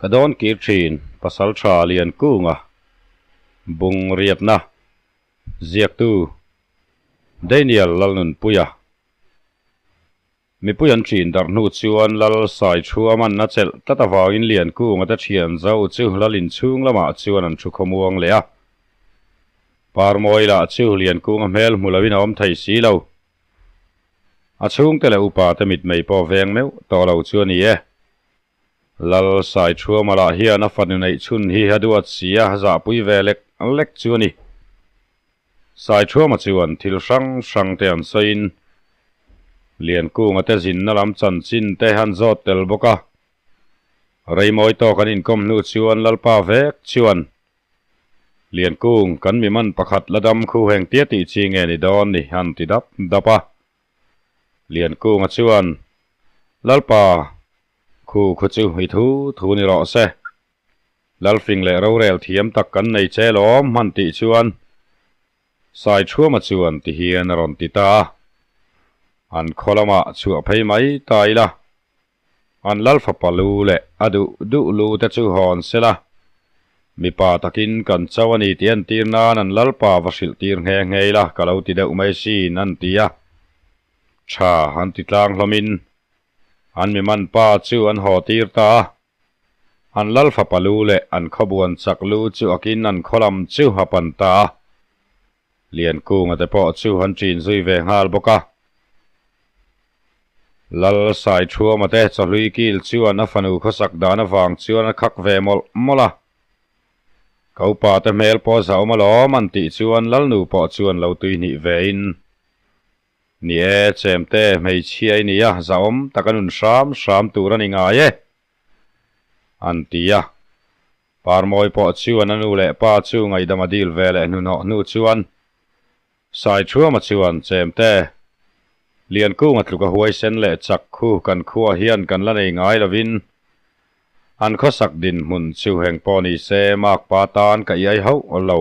Ka dawn kir thin Pasaltha Liankunga bung riatna ziaktu Daniel Lalnunpuia Mipui an thin darh hnu chuan Lal Saithuaman a chelh tlat avangin Liankunga te thian zo chu Lal inchhung lamah chuan an thu khawmuang leh a. Parmawi lah chu Liankunga hmel hmu loin a awm thei si lo. A chhungte leh upa te mitmei pawh veng meuh tawh lo chu a ni e. Lal Saithuama lah hian a fanu neih chhun hi a duat si a, zahpui ve lek lek chu a ni. Saithuama chuan thil hrang hrang te an sawiin Liankunga te zinna lam chanchin te han zawt tel bawk a. Reimawi tawk an inkawm hnu chuan Lalpa vek chuan Liankung kan mi man pakhat la dam khu heng tia tih chi nge ni dawn ni an ti dap dap a. Liankunga chuan Lalpa Khu khu chu i thu thu ni rawh se. Lalfing leh rorel thiam tak kan nei che lawm hman tih chuan Saithuama chuan ti hian a rawn ti ta a. An khaw lamah chhuah phei mai ta ila. An lal fapa lu leh a duh duh lu te chu hawn se la. Mipa takin kan cho a ni tih an tir nan an lalpa va hrilh tir nghe nghe ila ka lo ti deuh mai sin an ti a. Tha an ti tlang hlawmin An mi man pa chu an haw tir ta a. An lal fapa lu leh an khawbuan chak lu chu akin an khaw lam chu a pan ta a. Liankunga te pawh chu an ṭin zui ve nghal bawk a. Lal Saithuama te chawhlui kil chuan a fanu khawsak dan avang chuan a khak ve mawlh mawlh a. Ka upa te hmel pawh zahawm alawm an tih chuan Lalnu pawh chuan lo tuihnih vein Ni e, chemte, hmeichhia i ni a, zahawm tak a nun hram hram tur a ni ngai e, an ti a. Parmawi pawh chuan a nu leh pa chu ngaihdam a dil ve leh hnuhnawh hnu chuan Saithuama chuan, Chemte, Liankunga tluk a huaisen leh chak khu kan khuaah hian kan la nei ngai lovin an khawsak dinhmun chu heng pawh ni se makpa tan ka iai hauh lo.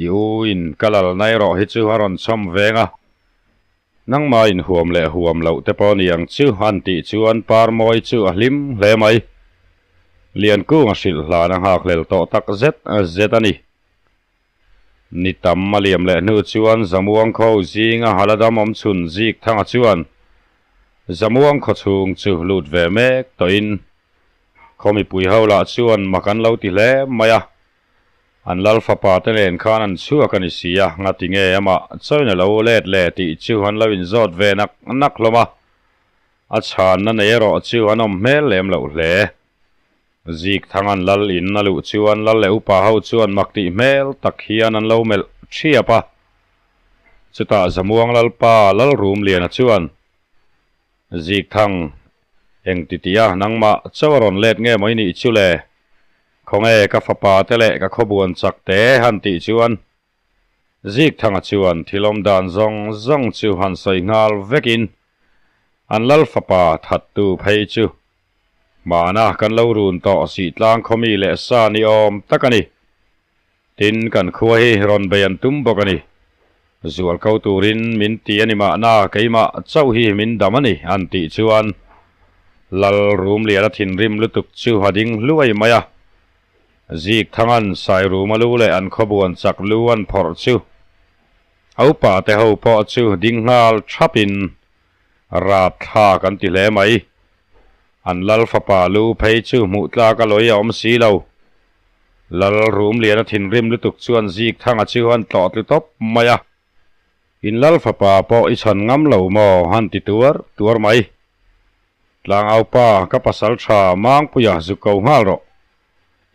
I u in ka lal na erawh hi chu a rawn chhawm veng a, nangmah in huam leh huam loh te pawh ni ang chu an tih chuan Parmawi chu a hlim hle mai. Liankung a hrilh hlan a nghakhlel tawh tak zet zet a ni. Ni tam a liam leh hnu chuan Zamuang kho zinga Haladam awm chhun Zik Thanga chuan Zamuang khaw chhung chu lut ve mek tawhin khaw mipui ho lah chuan mak an lo ti hle mai a. An lal fapa te nen khan an chhuak a ni si a, ngati nge amah chawiin a lo let le tih chu an lo inzawt ve nak nak hlawm a, a chhanna nei erawh chu an awm hmel lem loh hle. Zik thang an lal in a luh chuan lal leh upa ho chuan mak tih hmel tak hian an lo melh thiap a. Chutah Zamuang Lalpa Lalrumliana chuan, Zik thang, eng ti tih a nangmah chauh a rawn let nge maw i nih chu le? Khawnge ka fapa te leh ka khawbuan chak te han tih chuan Zik thanga chuan thil awm dan zawng zawng chu han sawi nghal vekin an lal fapa thattu phei chu hmana kan lo run tawh sih tlang khawmi leh sa ni awm tak a ni. Tin, kan khua hi rawn bei an tum bawk a ni. Zual ko turin min ti a ni mahna keimah chauh hi min dam a ni an tih chuan Lal Rumliana thinrim lutuk chu a ding hluai mai a. Zik Thangan Sairuma lu leh an khawbuan chak lu an phawrh chu a upa te ho pawh chu ding nghal thapin rap thlak an ti hle mai. An lal fapa lu phei chu hmuh tlak a lawi a awm si lo. Lal Rumliana thinrim lutuk chuan Zik Thanga chu an tlawh tlu tawp mai a. In lal fapa pawh i chhan ngam lo maw? han ti tuar tuar mai. Tlangau pa, ka pasal tha Mangpuia zu ko nghal rawh.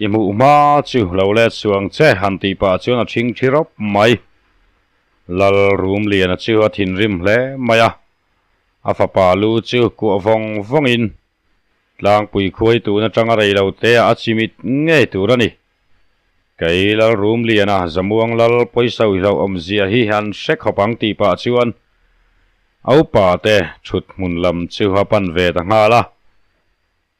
I hmuh hma chu lo let suang che han tih pah chuan a thing thi rawp mai. Lal Rumliana chu a thinrim hle mai a. A fapa lu chu kuah vawng vawngin Tlangpui khuai tun atanga rei lo te ah a chimit ngei tur a ni. Kei Lal Rumliana Zamuang Lal pawisa uihloh awmzia hi an hre khawp ang tih pah chuan a upa te thut hmun lam chu a pan ve ta nghal a.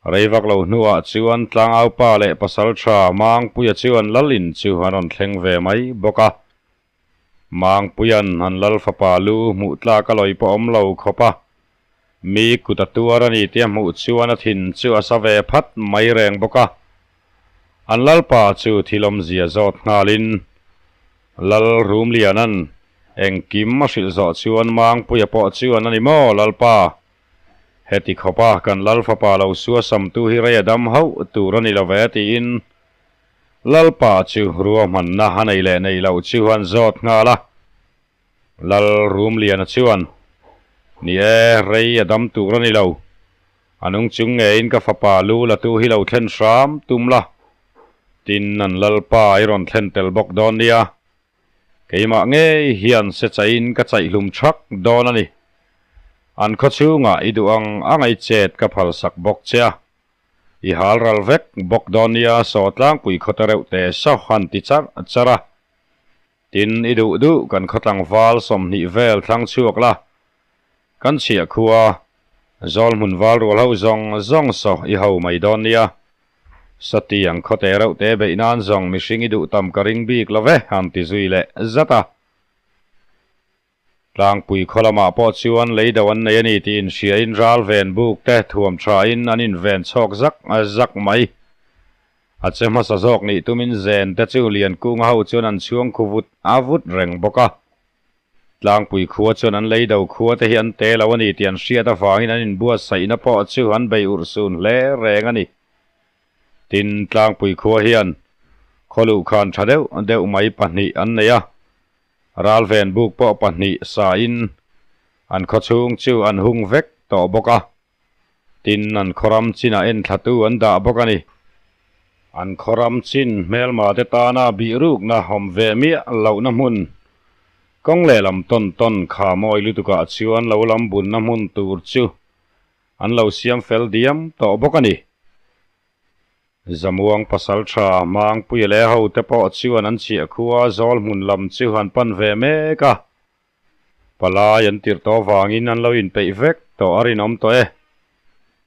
Rei vak lo hnuah chuan Tlangaupa leh Pasaltha Mangpuia chuan Lal in chu an rawn thleng ve mai bawk a. Mangpuia'n an Lal fapa lu hmuh tlak a lawi pawh awm lo khawp a. Mi kut a tuar a ni tih a hmuh chuan a thin chu a sa ve phat mai reng bawk a. An lalpa chu thil awmzia zawt nghalin Lal Rumliana'n engkim a hrilh zawh chuan Mangpuia pawh chuan a ni maw lalpa? Heti khawpa kan lal fapa lo sua samtu hi rei a dam hauh tur a ni lo ve tiin lalpa chu ruahmanna a nei leh nei loh chu an zawt nghal a. Lal Rumliana chuan, Ni e, rei a dam tur a ni lo. A nung chung ngeiin ka fapa lu la tu hi lo thlen hram tum la. Tin, an lalpa i rawn thlen tel bawk dawn nia. Keimah ngei hian se chaihin ka chaihlum thak dawn a ni. An khaw chhungah i duh ang ang ei chet ka phalsak bawk che a. I hal ral vek bawk dawn nia saw tlangpui khawte reuh te saw han ti charh charh a. Tin, i duh duh kan khaw tlangval 20 vel thlang chhuak la, kan chhiah khua zawl hmun val rual ho zawng zawng saw i ho mai dawn nia. Satiang khaw te reuh te beih nan zawng mihring i duh tam ka ring bik lo ve, han ti zui leh zat a. Tlangpui khaw lamah pawh chuan lei do an nei a ni tih inhriain ral ven buk te thuam thain an inven chhawk zak zak mai. A che hmasa zawk nih tumin zen te chu Liankunga ho chuan an chhuang khu vut a vut reng bawk a. Tlangpui khua chuan an lei do khua te hi an te lo a ni tih an hriat avangin an inbuatsaihna pawh chu an bei urh sun hle reng a ni. Tin, Tlangpui khua hian khaw luhkhan tha deuh deuh mai pahnih an nei a. Ralven buk pawh pahnih sain an khawchhung chu an hung vek tawh bawk a, tin an khawram chinah enthlatu an dah bawk a ni. An khawram chin hmelma te tana bihrukna awm ve miah lohna hmun, kawng lehlam tawn tawn kha mawi lutukah chuan lo lam bunna hmun tur chu an lo siam fel diam tawh bawk a ni. Zamuang pasal tha Mangpuia leh ho te pawh chuan an chhiah khua zawl hmun lam chu an pan ve mek a. Palai an tirh tawh vangin an lo inpeih vek tawh a rinawm tawh e.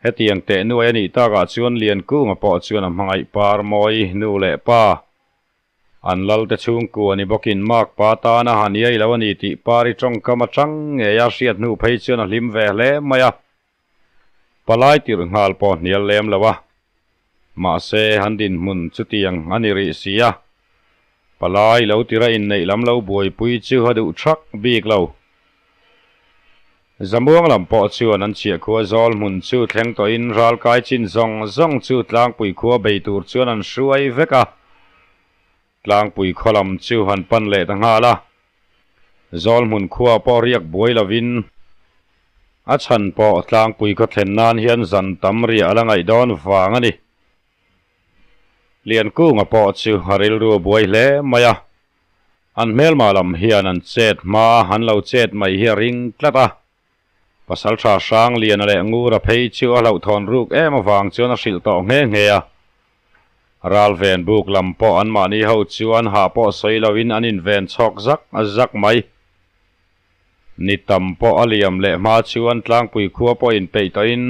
Hetiang teh nuai a nih takah chuan Liankunga pawh chuan a hmangaih par mawi nu leh pa an lal te chhungkua ni bawkin Mark pa tana han iai lo a ni tih pari tawngkam atang ngeia hriat hnu phei chuan a hlim ve hle mai a. Palai tirh nghal pawh hnial lem lo a, mahse han dinhmun chutiang a ni rih si a, palai lo tira inneih lam lo buaipui chu a duh thak bik lo. Zamuang lam pawh chuan an chhiah khua zawl hmun chu thleng tawhin ralkai chin zawng zawng chu tlangpui khua bei tur chuan an hruai vek a, tlangpui khaw lam chu han pan leh ta nghal a. Zawl hmun khua pawh riak buai lovin a chhan pawh tlangpui khaw thlen nan hian zan tam riah a la ngaih dawn vang a ni. Liankunga pawh chu a rilru a buai hle mai a, an hmelma lam hian an chet hma an lo chet mai hi a ring tlat a. Pasaltha Hrangliana leh Ngura phei chu a hlauhthawn ruk em avang chuan a hrilh tawh nghe nghe a. Ralven buk lam pawh anmahni ho chuan hah pawh sawi loin an inven chhawk zak zak mai. Ni tam pawh a liam leh hma chuan tlangpui khua pawh inpeih tawhin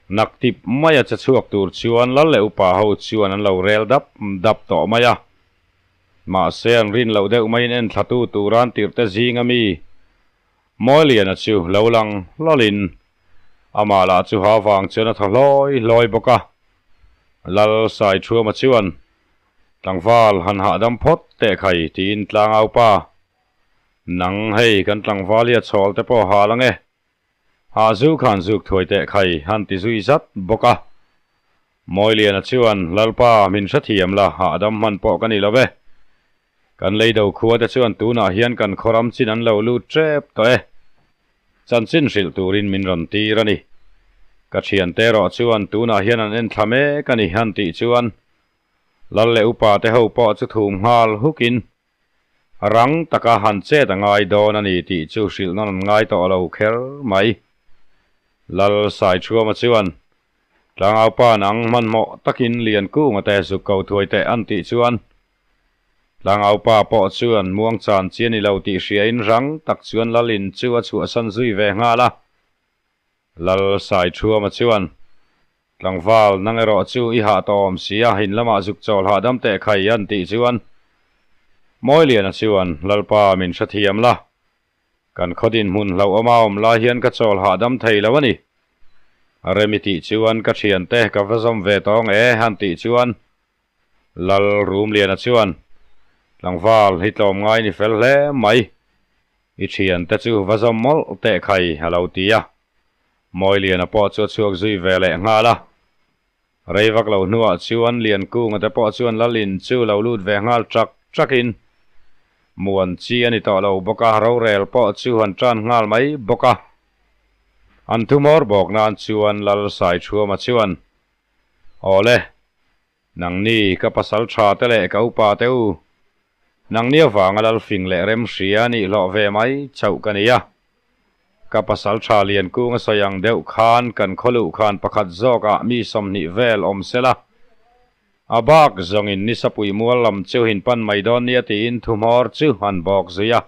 naktip maia che chhuak tur chuan lal leh upa ho chuan an lo rel dap dap tawh mai a. Mahse an rin loh deuh maiin enthlatu turan tirhte zinga mi Mawiliana chu lo lang hlawlin amah lah chu ha vang chuan a thaw hlawi hlawi bawk a. Lal Saithuama chuan, Tlangval han hahdam phawt teh khai tiin tlangau pa, Nang hei kan tlangval hi a chhawl te pawh hal ange, ha zu khan zuk thuai teh khai han ti zui zat bawk a. Mawiliana chuan, Lalpa min hrethiam la, hahdam hman pawh ka ni lo ve. Kan leido khua te chuan tunah hian kan khawram chin an lo lut tep tawh e. Chanchin hrilh turin min rawn tir a ni. Ka thiante erawh chuan tunah hian an en thla mek a ni han tih chuan Lal leh upa te ho pawh chu thum nghal hukin rang taka han chet a ngai dawn a ni tih chu hrilh nawn an ngai tawh lo kher mai. Lal Saithuama chuan Tlangau pa nang hmanhmawh takin Liankunga te zuk ko thuai teh an tih chuan Tlangau pa pawh chuan muang chan chi a ni lo tih hriain rang tak chuan Lalin chu a chhuahsan zui ve nghal a. Lal Saithuama chuan, Tlangval, nang erawh chu i hah tawh awm si a, in lamah zuk chawl hahdam teh khai an tih chuan Mawiliana chuan, Lalpa min hrethiam la. Kan khaw dinhmun hlauhawma awm lai hian ka chawl hahdam thei lo a ni. Remi tih chuan ka thiante ka va zawm ve tawng e han tih chuan Lal Rumliana chuan tlangval hi tlawmngai ni fel hle mai. I thiante chu va zawm mawlh teh khai a lo ti a. Mawiliana pawh chu a chhuak zui ve leh nghal a. Rei vak lo hnuah chuan Liankunga te pawh chuan Lalin chu lo lut ve nghal chak chakin muan chi a ni tawh lo bawk a, rorel pawh chu han tan nghal mai bawk a. An thumawr bawk nan chuan Lal Saichhuama chuan, Awle, nangni ka pasal tha te leh ka upa te u, Nangni avanga Lalfing leh Remhria nih hlawh ve mai chauh ka ni a. Ka pasal tha Liankung a sawi ang deuh khan kan khaw luh khan pakhat zawkah mi 20 vel awm se la. A bak zawngin Nisapui mual lam chu hin pan mai dawn nia tiin thuhmawr chu an bawk zui a.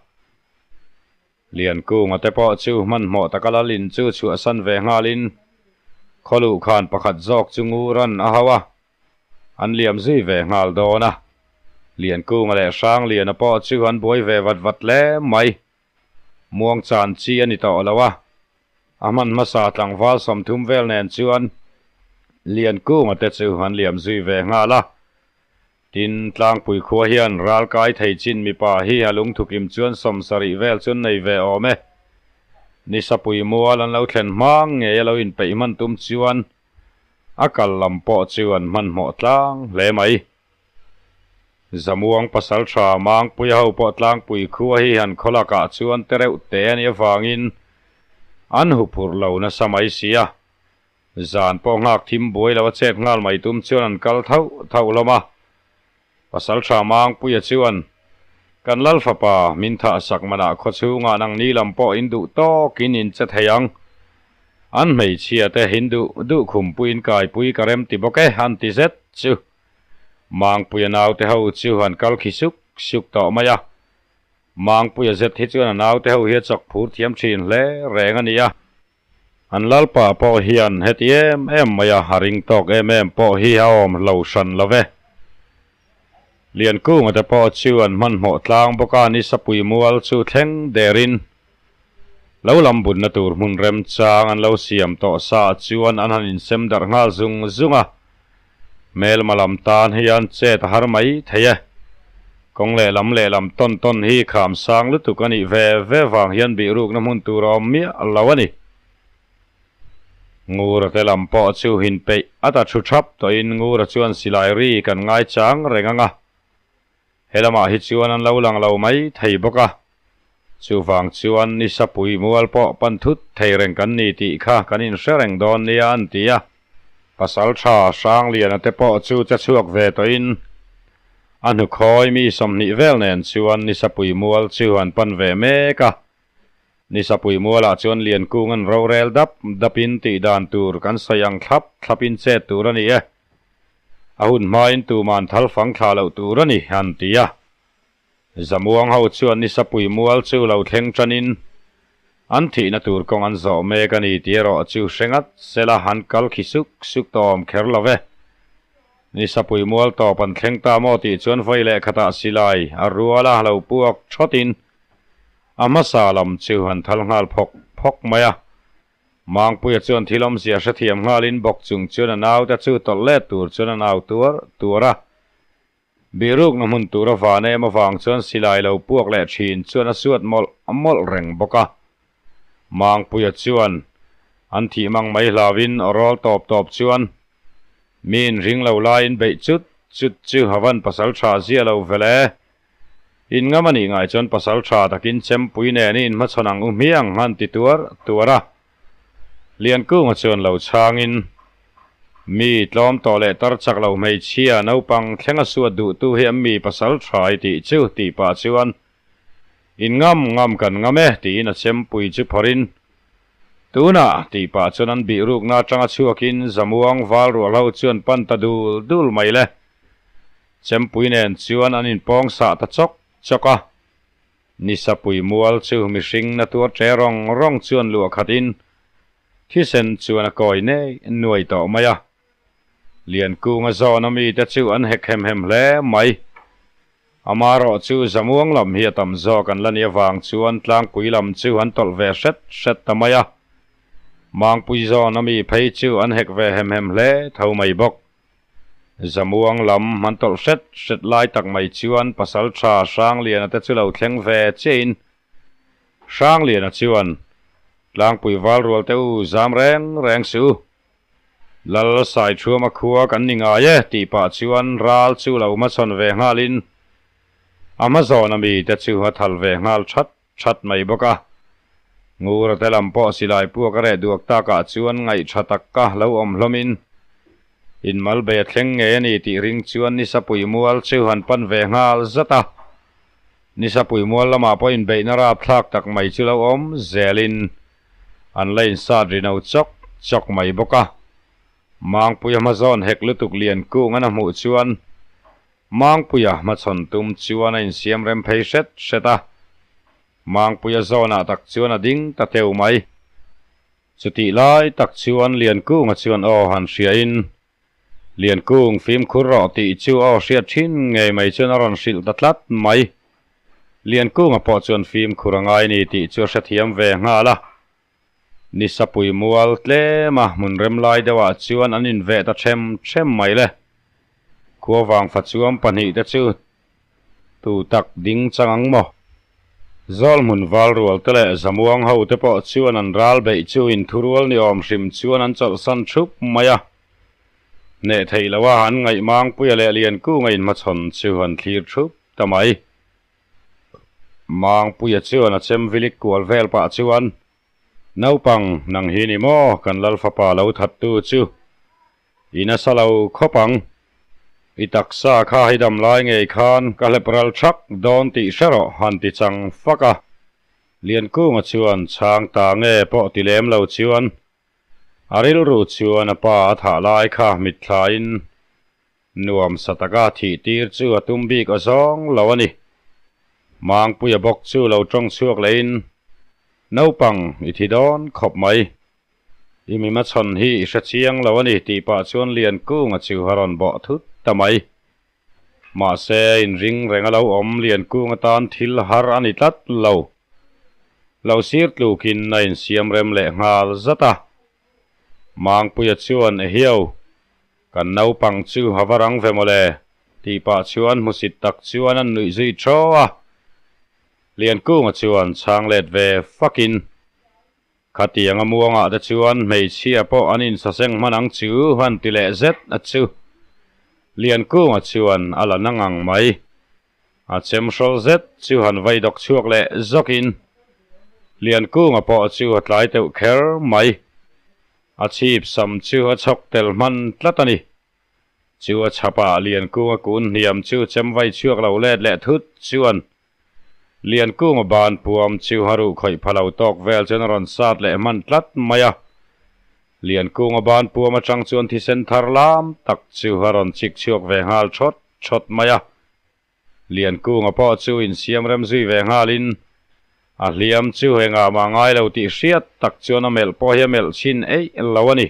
Liankunga te pawh chu hmanhmawh taka Lalin chu chhuahsan ve nghalin khaw luh khan pakhat zawk chu nguran a hau a. An liam zui ve nghal dawn a, Liankunga leh Hrangliana pawh chu an buai ve vat vat hle mai. Muang chan chi a ni tawh lo a, a hman hmasa tlangval 30 vel nen chuan Liankunga te chu an liam zui ve nghal a. Tin, Tlangpui khua hian ral kai thei chin mipa hi a lungthukim chuan 70 vel chuan nei ve awm e. Nisapui mual an lo thlen hma ngei a lo inpeih hman tum chuan A kal lam pawh chu an hmanhmawh tlang hle mai. Zamuang pasal tha Mangpuia ho pawh tlangpui khua hi han khaw lakah chuan te reuh te a nih avangin an huphurh lo nasa mai si a. Zan pawh nghak thim buai lo a chet nghal mai tum chuan an kal thauh thauh hlawm a. Pasal tha Mangpuia chuan, Kan Lal fapa, min thah sak manah khaw chhungah nangni lam pawh in duh tawkin in che thei ang. An hmeichhia te in duh duh khumpuiin kaipui ka rem ti bawk e, an ti zet chu. Mangpuia naute ho chu an kal khi suk suk tawh mai a. Mangpuia zet hi chuan a naute ho hi a chawk phur thiam thin hle reng a ni a. An Lalpa pawh hian heti em em mai a, a ring tawk em em pawh hi a awm hlo hran lo ve. Liankunga te pawh chu an hmanhmawh tlang bawk a, Nisapui mual chu thleng derin lo lam bunna tur hmun remchang an lo siam tawh sa chuan an han insem darh nghal zung zung a. Hmelma lam tan hian chet a har mai thei e. Kawng lehlam lehlam tawn tawn hi kham sang lutuk a nih ve ve vang hian bihrukna hmun tur a awm miah lo a ni. Ngura te lam pawh chu hin peih a ta thu thap tawhin Ngura chuan silai ri kan ngaichang reng ang a. He lamah hi chuan an lo lang lo mai thei bawk a. Chuvang chuan Nisapui mual pawh pan thut thei reng kan ni tih kha kan inhre reng dawn nia an ti a. Pasaltha Hrangliana te pawh chu che chhuak ve tawhin a hnukhawi mi 20 vel nen chuan Nisapui mual chu an pan ve mek a. Nisapui mualah chuan Liankung an rorel dap dapin tih dan tur kan sawi ang thlap thlapin chet tur a ni e. A hun hmain tuman thal fang thlah loh tur a ni, an ti a. Zamuang ho chuan Nisapui mual chu lo thleng tanin an thihna tur kawng an zawh mek a ni tih erawh chu hre ngat sela an kal khi suk suk tawh awm kher lo ve. Nisapui mual tawp an thleng ta maw tih chuan vawi leh khatah silai a rual a lo puak thawtin a hmasa lam chu an thal nghal phawk phawk mai a. Mangpuia chuan thil awmzia hrethiam nghalin bawk chung chuan a naute chu tawlh let tur chuan a nau tuar tuar a. Bihrukna hmun tur a van em avang chuan silai lo puak leh thin chuan a suat mawlh mawlh reng bawk a. Mangpuia chuan an thih mang mai hlauhin aw rawl tawp tawp chuan mi inring lo laiin beih chut chut chu a van pasal tha zia lo vel e. In ngam a nih ngai chuan pasal tha takin chempui nen i inhmachhawn ang u hmiang an ti tuar tuar a. Liankunga chuan lo chhangin, Mi tlawm tawh leh tar chak lo hmeichhia naupang thlenga suat duhtu hi an mi pasal tha i tih chu tih pah chuan In ngam ngam kan ngam e tiin a chempui chu phawrhin Tunah tih pah chuan an bihrukna atanga chhuakin Zamuang val rualho chuan pan ta dul dul mai le. Chempui nen chuan an inpawng sah ta chawk chawk a. Nisapui mual chu mihring na tuar che rawng rawng chuan luah khatin thisen chuan a kawi nei nuai tawh mai a. Liankunga zawna mite chu an hek hem hem hle mai. Amaherawhchu Zamuang lam hi a tam zawk an la nih avang chuan tlangpui lam chu an tawlh ve hret hret ta mai a. Mangpui zawn a mi phei chu an hek ve hem hem hle tho mai bawk. Zamuang lam an tawlh hret hret lai tak mai chuan Pasaltha Hrangliana te chu lo thleng ve chiahin Hrangliana chuan Tlangpui val rual te u zam reng reng suh u. Lal Saithuama khua kan ni ngai e tih pah chuan ral chu lo hmachhawn ve nghalin a hmazawn a mite chu a thal ve nghal that that mai bawk a. Ngura te lam pawh silai puak a reh duak takah chuan ngaihṭha taka lo awm hlawmin inmal bei a thleng ngei a ni tih ring chuan Nisapui mual chu han pan ve nghal zat a. Nisapui mual lamah pawh inbeihna rapthlak tak mai chu lo awm zelin An la insat ri no chawk chawk mai bawk a. Mangpuia hmazawn hek lutuk lian kung an a hmuh chuan Mangpuia hmachhawn tum chuan a insiam rem phei hret hret a. Mangpuia zawnah tak chuan a ding ta teu mai. Chutih lai tak chuan Liankunga chuan aw han hriain, Liankung fimkhur rawh tih chu aw hriat thin ngei mai chuan a rawn hrilh ta tlat mai. Liankunga pawh chuan fimkhur a ngai ni tih chu a hrethiam ve nghal a. Nisapui mual tlema hmun rem lai deuhah chuan an inveh ta them them mai le. Khuavang fachuam pahnihte chu Tu tak ding chang ang maw? Zawlhmun val rual te leh Zamuang ho te pawh chuan an ral beih chu inthurual ni awm hrim chuan an chawlhsan thup mai a. Hneh theih loh a an ngaih Mangpuia leh Liankunga inhmachhawn chu an thlir thup ta mai. Mangpuia chuan a chem vilik kual vel pah chuan, Naupang, nang hi ni maw kan Lal fapa lo thattu chu? I nasa lo khawp ang. I taksa kha i dam lai ngei khan ka hlep ral thak dawn tih hre rawh han ti chang fak a. Liankunga chuan chhang ta nge pawh ti lem lo chuan a rilru chuan a pa a thah lai kha mitthlain nuam sa taka thih tir chu a tum bik a zawng lo a ni. Mangpuia bawk chu lo tawng chhuak lehin, Naupang i thi dawn khawp mai. I mi machhawn hi i hre chiang lo a ni tih pah chuan Liankunga chu a rawn bawh thut ta mai. Mahse, inring reng a lo awm Liankunga tan thil har a ni tlat lo. Lo sir tlukin a insiam rem leh nghal zat a. Mangpuia chuan Ehiau, kan naupang chu a va rang ve mawle tih pah chuan hmusit tak chuan an nuih zui thaw a. Liankunga chuan chhang let ve fakin. Khatiang a muangah te chuan hmeichhia pawh an insaseng hman ang chu han ti leh zet a chu. Liankunga chuan a la na ngang mai. A chem hrawl zet chu han vai dawk chhuak leh zawkin Liankunga pawh chu a tlai teuh kher mai. A chhip sam chu a chhawk tel hman tlat a ni. Chu a chhapah Liankunga kun hniam chu chem vai chhuak lo let leh thut chuan Liankunga ban puam chu a ruh khawih pha lo tawk vel chuan a rawn sat leh hman tlat mai a. Liankunga ban puam atang chuan thisen thar lam tak chu a rawn chik chhuak ve nghal thawt thawt mai a. Liankunga pawh chu insiam rem zui ve nghalin a hliam chu engah mah ngai lo tih hriat tak chuan a melh pawh hi a melh chhin eih lo a ni.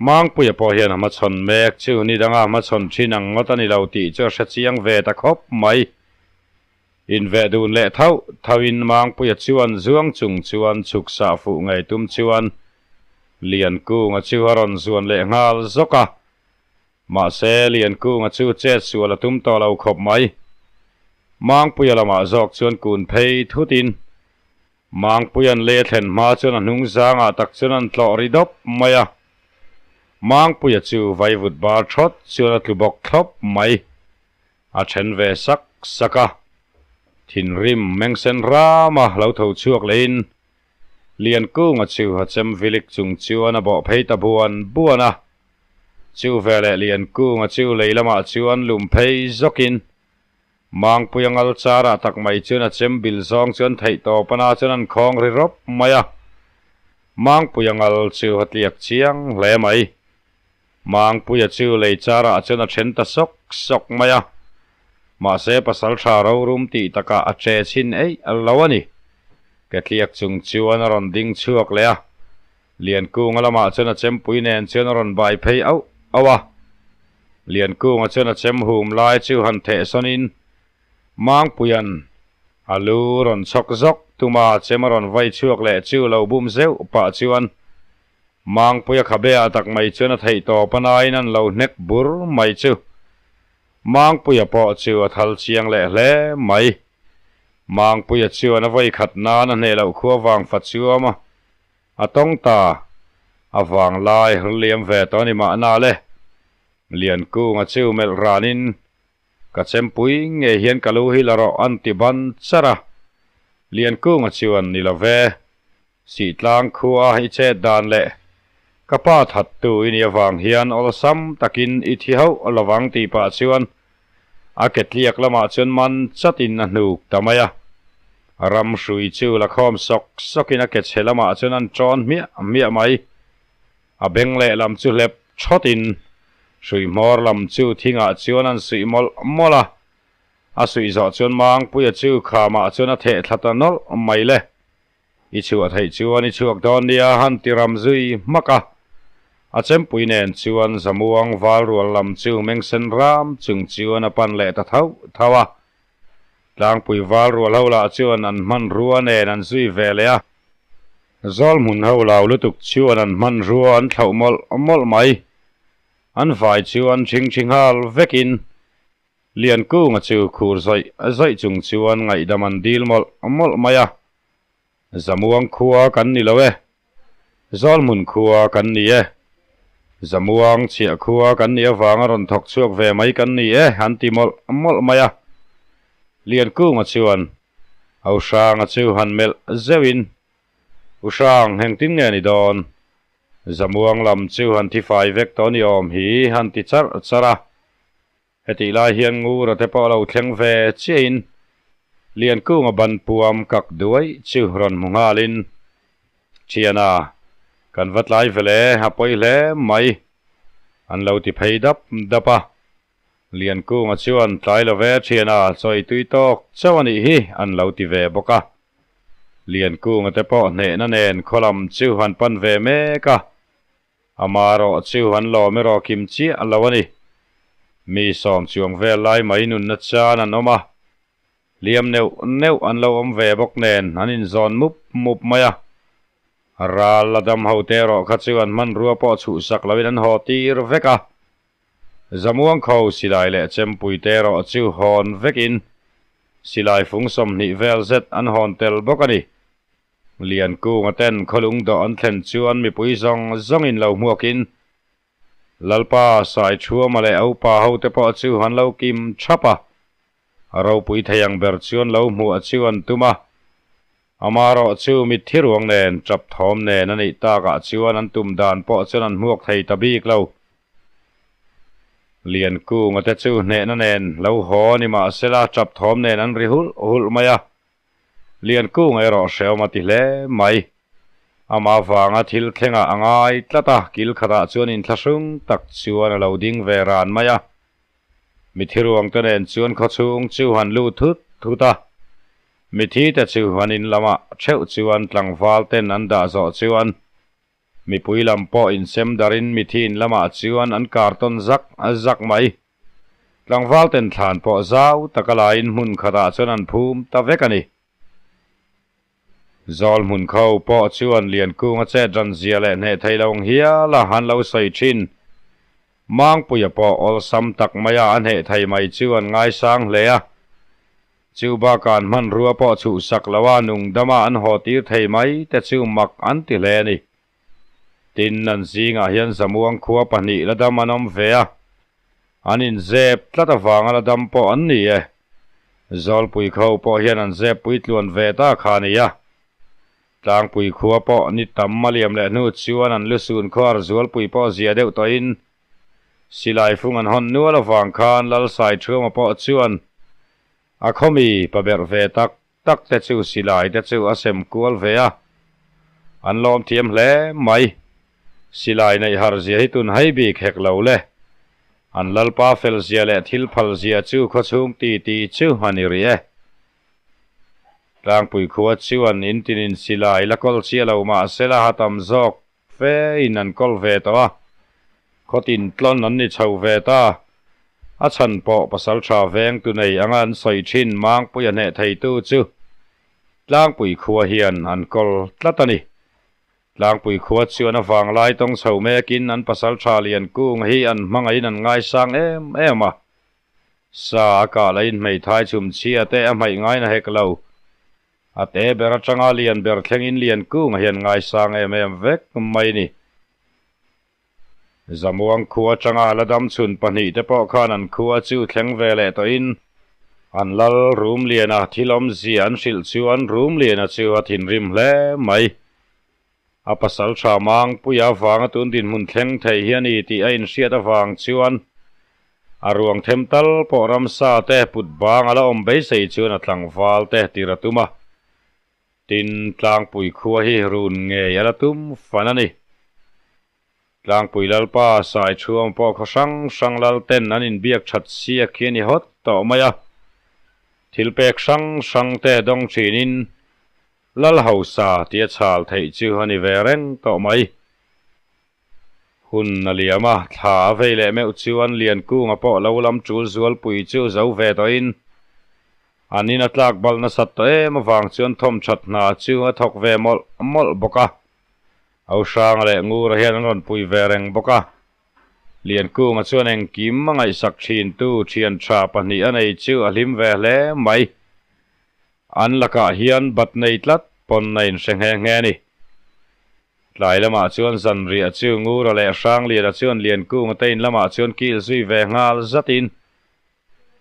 Mangpuia pawh hian a hmachhawn mek chu ni danga hmachhawn thin ang ngawt a ni lo tih chu a hre chiang ve ta khawp mai. Inveh dun leh thauh thauhin Mangpuia chuan zuang chung chuan chhuk sah fuh ngei tum chuan Liankunga chu a rawn zuan leh nghal zawk a. Mahse, Liankunga chu chet sual a tum tawh lo khawp mai. Mangpuia lamah zawk chuan kun phei thutin Mangpuia'n lei a thlen hma chuan a hnung zangah tak chuan an tlawh ri dawp mai a. Mangpuia chu vaivut bar thawt chuan a tlu bawk thlawp mai. A then ve sak sak a. Thinrim mengsen rama lo tho chhuak lehin Liankunga chu a chem vilik chung chuan a bawh phei ta buan buan a. Chu veleh Liankunga chu lei lamah chuan lum phei zawkin Mangpuia ngal charah tak mai chuan a chem bil zawng chuan theih tawp ana chuan an khawng ri rawp mai a. Mangpuia ngal chu a tliak chiang hle mai. Mangpuia chu lei charah chuan a then ta sawk sawk mai a. Mahse pasal tha rorum tih takah a che chhin eih lo a ni. Ke tliak chung chuan a rawn ding chhuak leh a. Liankunga lamah chuan a chempui nen chuan a rawn bai phei auh auh a. Liankunga chuan a chem hum lai chu han theh sawnin. Mangpuia'n a lu rawn chhawk zawk tuma chem a rawn vai chhuak leh chu lo bum zeuh pah chuan Mangpuia khabe ah tak mai chuan a theih tawp a nain an lo hnek bur mai chu Mangpuia pawh chu a thal chiang leh hle mai. Mangpuia chuan a vawi khat nan a hneh loh khua vang fa chuam a a tawng ta a vang lai hliam ve tawh a ni mahna le. Liankunga chu melh ranin Ka chempui ngei hian ka lu hi la rawh an ti ban char a. Liankunga chuan ni lo ve. Sihtlang khua i chet dan leh ka pa thattu i nih avang hian awlsam takin i thi hauh lovang tih pah chuan a ke tliak lamah chuan man chatin a hnuk ta mai a. Ram hrui chu la khawm sawk sawkin a ke chhe lamah chuan an ṭawn hmiah hmiah mai. A beng lehlam chu hlep thawtin hrui hmawr lam chu thingah chuan an suih mawlh mawlh a. A suih zawh chuan Mangpuia chu khamah chuan a theh thla ta nawlh mai le. I chhuah theih chuan i chhuak dawn nia han ti ram zui hmak a. A chempui nen chuan Zamuang val rual lam chu mengsen ram chung chuan a pan leh ta thauh thauh a. Tlangpui val rual ho lah chuan an hmanrua nen an zui ve leh a. Zawl hmun ho lau lutuk chuan an hmanrua an thlauh mawlh mawlh mai. An vai chu an thing thi nghal vekin Liankunga chu khur zawih zawih chung chuan ngaihdam an dil mawlh mawlh mai a. Zamuang khua kan ni lo e. Zawlhmun khua kan ni e. Zamuang chhiah khua kan nih avanga rawn thawk chhuak ve mai kan ni e an ti mawlh mawlh mai a. Liankunga chuan Auhranga chu han melh zeuhin, U Hrang, engtin nge ni dawn? Zamuang lam chu han thi fai vek tawh ni awm hi han ti charh charh a. Hetih lai hian Ngura te pawh lo thleng ve chiahin Liankunga ban puam kak duai chu rawn hmu nghalin, Thiana, kan va tlai ve le, a pawi hle mai, an lo ti phei dap dap a. Liankunga chuan tlai lo ve Thiana, chawi tui tawk chauh a nih hi, an lo ti ve bawk a. Liankunga te pawh hnehna nen khaw lam chu an pan ve mek a. Amarawh chu an lawm erawh kim chiah lo a ni. Mi sawm chuang vel lai mai nunna chan an awm a, hliam neuh neuh an lo awm ve bawk nen an inzawn mup mup mai a. Ral la dam ho te erawh kha chu an hmanrua pawh chhuhsak loin an haw tir vek a. Zamuang kho silai leh chempui te erawh chu hawn vekin silai fung 20 vel zet an hawn tel bawk a ni. Liankunga ten khawlung dawh an thlen chuan mipui zawng zawngin lo hmuakin Lalpa Saichhuama leh a upa hote pawh chu an lo kim thap a, a ropui thei ang ber chuan lo hmuh chu an tum a. Amarawh chu mitthi ruang nen tap thawm nen a nih takah chuan an tum dan pawh chuan an hmuak thei ta bik lo. Liankunga te chu hnehna nen lo haw ni mahsela tap thawm nen an ri hulh hulh mai a. Liankung erawh hrehawm a ti hle mai. Amah vanga thil thlengah a ngai tlat a, kil khatah chuan inthlahrung tak chuan a lo ding ve ran mai a. Mithi ruangte nen chuan khawchhung chu han lut thut thut a. Mithi te chu an in lamah theuh chuan tlangval ten an dah zawh chuan mipui lam pawh insem darin mithi in lamah chuan an kartawn zak zak mai. Tlangval ten thlan pawh zau taka laiin hmun khatah chuan an phum ta vek a ni. Zawl hmun kho pawh chuan Liankunga chet ran zia leh hneh thei lo ang hial a han lo sawi thin. Mangpuia pawh awlsam tak maia a hneh thei mai chu an ngaisang hle a. Chu bakah an hmanrua pawh chhuhsak loa nungdama an haw tir thei mai te chu mak an ti hle a ni. Tin, an zingah hian Zamuang khua pahnih la dam an awm ve a, an inzep tlat avanga la dam pawh an ni e. Zawlpui kho pawh hian an zep puitluan ve ta kha a ni a. Tlangpui khua pawh ni tam a liam leh hnu chuan an lusun khuar Zualpui pawh zia deuh tawhin silai fung an hawn nual avang khan Lalsai Thuama pawh chuan a khawmi pa berh ve tak tak te chu silai te chu a sem kual ve a, an lawm thiam hle mai. Silai neih har zia hi tun hai bik hek lo le. An lalpa fel zia leh thil phal zia chu khawchhung ti ti chu a ni rih e. Tlangpui khua chuan in tinin silai la kawl chiah lo mahsela ha tam zawk fe in an kawl ve tawh a, khawtin tlawn an ni chho ve ta. A chhan pawh pasalṭha vengtu nei anga an sawi ṭhin Mangpuia hneh theitu chu Tlangpui khua hian an kawl tlat a ni. Tlangpui khua chuan a vanglai tawng chho mekin an pasalṭha Liankung hi an hmangaihin an ngaisang em em a. Sa a kah lahin hmeithai chhumchhia te a hmaih ngaina hek lo. A te ber atanga lian ber thlengin Liankung hian ngaisang em em vek mai ni. Zamuang khua atanga la dam chhun pahnihte pawh khan an khua chu thleng ve leh tawhin an lal Rumliana thil awmzia an hrilh chuan Rumliana chu a thinrim hle mai. A pasal tha Mangpuia avanga tun dinhmun thleng thei hi a ni tih a inhriat avang chuan a ruang them tal pawh ramsa te put bang a la awm beisei chuan a tlangval te tir a tum a. Tin, Tlangpui khua hi run ngei a la tum fan a ni. Tlangpui Lalpa Saichhuang pawh khaw hrang hrang lal ten an inbiak that siak hi a ni hawt tawh mai a. Thil pek hrang hrang te dawng thinin Lal hausa tia chhal theih chu a ni ve reng tawh mai. Hun a liam a, thla a vei leh meuh chuan Liankunga pawh lo lam tul zualpui chu zo ve tawhin an in a tlak balh nasat tawh em avang chuan thawmthat hna chu a thawk ve mawlh mawlh bawk a. Auhranga leh Ngura hian an rawn pui ve reng bawk a. Liankunga chuan engkim a ngaihsak thintu thian tha pahnih a nei chu a hlim ve hle mai. An lakah hian bat nei tlat pawn a inhre nghe nghe a ni. Tlai lamah chuan zanriah chu Ngura leh Hrangliana chuan Liankunga te in lamah chuan kil zui ve nghal zatin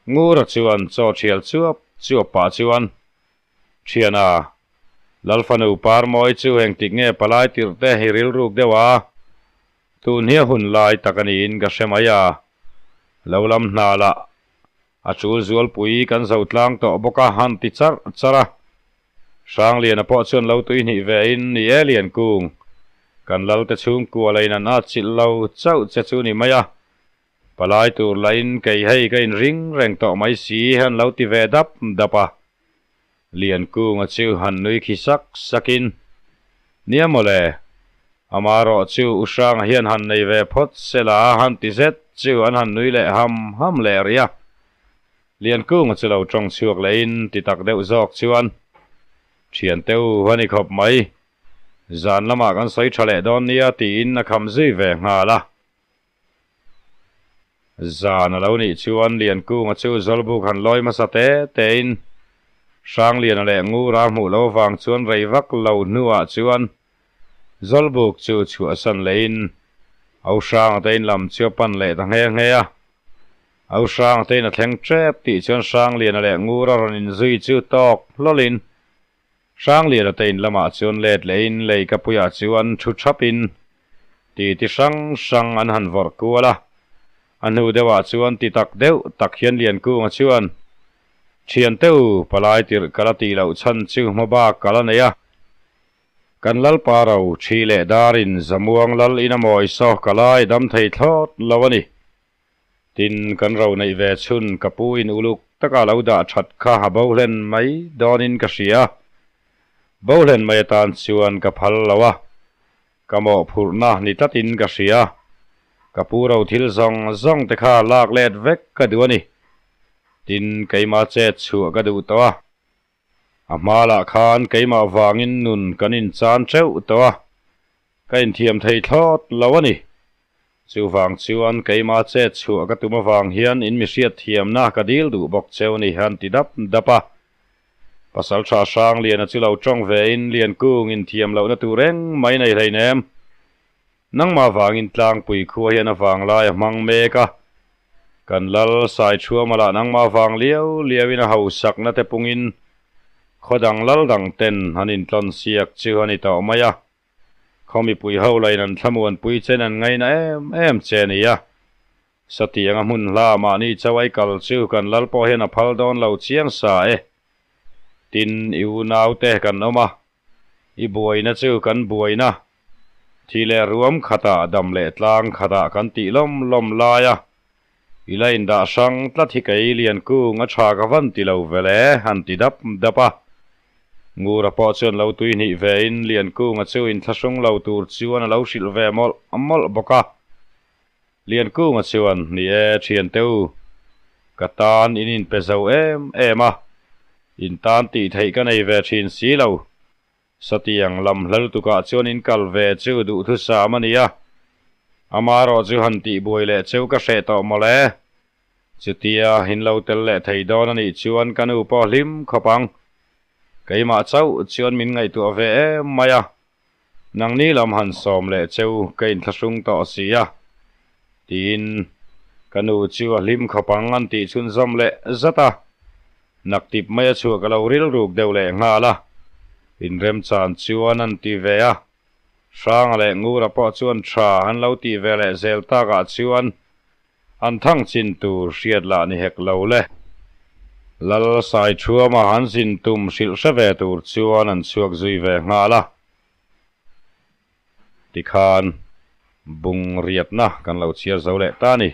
Ngura chuan chaw thial chuap chuap pah chuan Thiana, Lalfanu Parmawi chu engtik nge palai tirh te hi rilruk deuh a, tun hi a hun lai tak a niin ka hre mai a, lo lam hna lah a chul zualpui kan zo tlang tawh bawk a han ti charh charh a. Hrangliana pawh chuan lo tui hnih ve in, Ni e Liankung, kan Lalte chhungkua la in an atchilh lo chauh che chu ni mai a, palai tur lah in kei hei ka inring reng tawh mai si han lo ti ve dap dap a. Liankunga chu han nui khi sak sak in, Nia mawle, amarawh chu U Hranga hian han nei ve phawt se la han ti zet chu an han nui leh ham ham leh rih a. Liankunga chu lo tawng chhuak leh in ti tak deuh zawk chuan, Thian te u a ni khawp mai, zan lamah kan sawi tha leh dawn nia tiin a kham zui ve nghal a. Zan a lo nih chuan Liankunga chu Zawlbuk han lawi hmasa te tein Hrangliana leh Ngura hmuh lo avang chuan rei vak lo hnuah chuan Zawlbuk chu chhuahsan lehin Auhranga te in lam chu a pan leh ta nghe nghe a. Auhranga te in a thleng tep tih chuan Hrangliana leh Ngura rawn inzui chu tawk hlawlin Hrangliana te in lamah chuan let lehin leikapuiah chuan thu thapin titi hrang hrang an han vawrh kual a. A hnu deuhah chuan ti tak deuh tak hian Liankunga chuan, Thiante u, palai tirh ka la tih loh chhan chu hma bak ka la nei a. Kan Lalpa ro thi leh darin Zamuang lal in a mawi saw ka lai dam thei thlawt lo a ni. Tin, kan ro neih ve chhun ka pu in uluk taka lo dah that kha a bo hlen mai dawnin ka hria. Bo hlen mai atan chuan ka phal lo a, ka mawhphurhna ni tlatin ka hria. Ka pu ro thil zawng zawng te kha lak let vek ka duh a ni. Tin, keimah chet chhuah ka duh tawh a. A hma lah khan keimah vangin nun kan inchan teuh tawh a, ka inthiam thei thlawt lo a ni. Chuvang chuan keimah chet chhuah ka tum avang hian in mi hriat thiamna ka dil duh bawk cheu ni han ti dap dap a. Pasaltha Hrangliana chu lo tawng ve in Liankung inthiam lohna tur eng mai nei hleinem. Nangmah vangin tlangpui khua hian a vanglai a hmang mek a. Kan lal Saichhuama lah nangmah vang liau liauin a hausakna te pungin khaw dang lal dang ten an intlawn siak chu a ni tawh mai a. Khaw mipui ho lain an thlamuanpui chen an ngaina em em che a ni a. Satianga hmun hla mahni chauh ai kal chu kan lal pawh hian a phal dawn lo chiang sa e. Tin, i unaute kan awm a, i buaina chu kan buaina, thi leh ruam khatah dam leh tlang khatah kan tih lawm lawm lai a, i la indah hrang tlat hi kei Liankung a tha ka van ti lo vel e, han ti dap dap a. Ngura pawh chuan lo tui hnih ve in Liankunga chu inthlahrung lo tur chuan a lo hrilh ve mawlh mawlh bawk a. Liankunga chuan, Ni e, thiante u. Ka tan in inpe zo em em a, in tan tih theih ka nei ve thin si lo. Satiang lam hla lutukah chuan in kal ve chu duhthusam a ni a, amarawh chu han tihbuai leh cheu ka hreh tawh mawle. Chutia in lo tel leh thei dawn a nih chuan ka nu pawh hlim khawp ang. Keimah chauh chuan min ngaihtuah ve em mai a, Nangni lam han sawm leh cheu ka inthlahrung tawh si a, tiin ka nu chu a hlim khawp ang an tih chhunzawm leh zat a. Naktip mai a chhuah ka lo rilruk deuh leh nghal a, inremchan chuan an ti ve a. Hranga leh Ngura pawh chuan tha an lo tih ve leh zel takah chuan An thang chin tur hriat lah ni hek lo le. Lal Saithuama han zin tum hrilh hre ve tur chuan an chhuak zui ve nghal a. Tikhan bung riatna kan lo chhiar zo leh ta a ni.